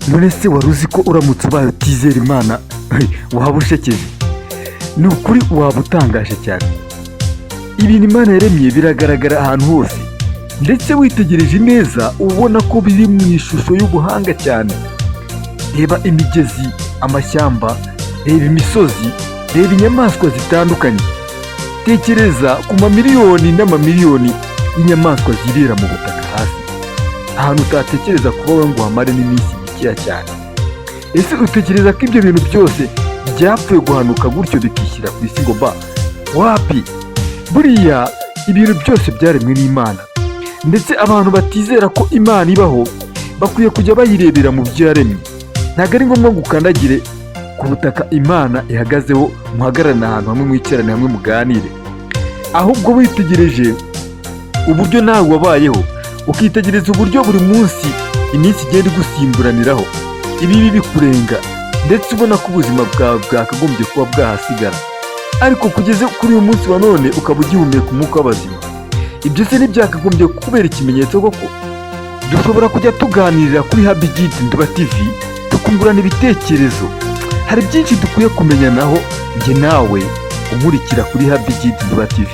None se wari uzi ko uramutse ubaye utizera Imana waba ushekeje? Ni ukuri waba utangaje cyane. Ibintu Imana yaremye biragaragara ahantu hose, ndetse witegereje neza ubona ko biri mu ishusho y'ubuhanga cyane. Reba imigezi, amashyamba, reba imisozi, reba inyamaswa zitandukanye. Tekereza ku mamiliyoni n'amamiliyoni y'inyamaswa zibera mu butaka hasi, ahantu utatekereza kuba wowe ngo uhamare n'iminsi mikeya cyane. Ese utekereza ko ibyo bintu byose byapfuye guhanuka gutyo bikishyira ku isi ngo ba? Wapi! Buriya ibintu byose byaremwe n'Imana, ndetse abantu batizera ko Imana ibaho bakwiye kujya bayirebera mu byo yaremye. Ntabwo ari ngombwa ngo ukandagire ku butaka Imana ihagazeho, muhagararane ahantu hamwe, mwicarane hamwe, muganire. Ahubwo witegereje uburyo nawe wabayeho, ukitegereza uburyo buri munsi iminsi igenda igusimburaniraho, ibibi bikurenga, ndetse ubona ko ubuzima bwawe bwakagombye kuba bwahasigara, ariko kugeza kuri uyu munsi wa none ukaba ugihumeka umwuka w'abazima, ibyo se ntibyakagombye kukubera ikimenyetso koko? Dushobora kujya tuganirira kuri Habigiti Nduba TV, tukungurana ibitekerezo. Hari byinshi dukwiye kumenyanaho njye nawe unkurikira kuri Habigiti Nduba TV.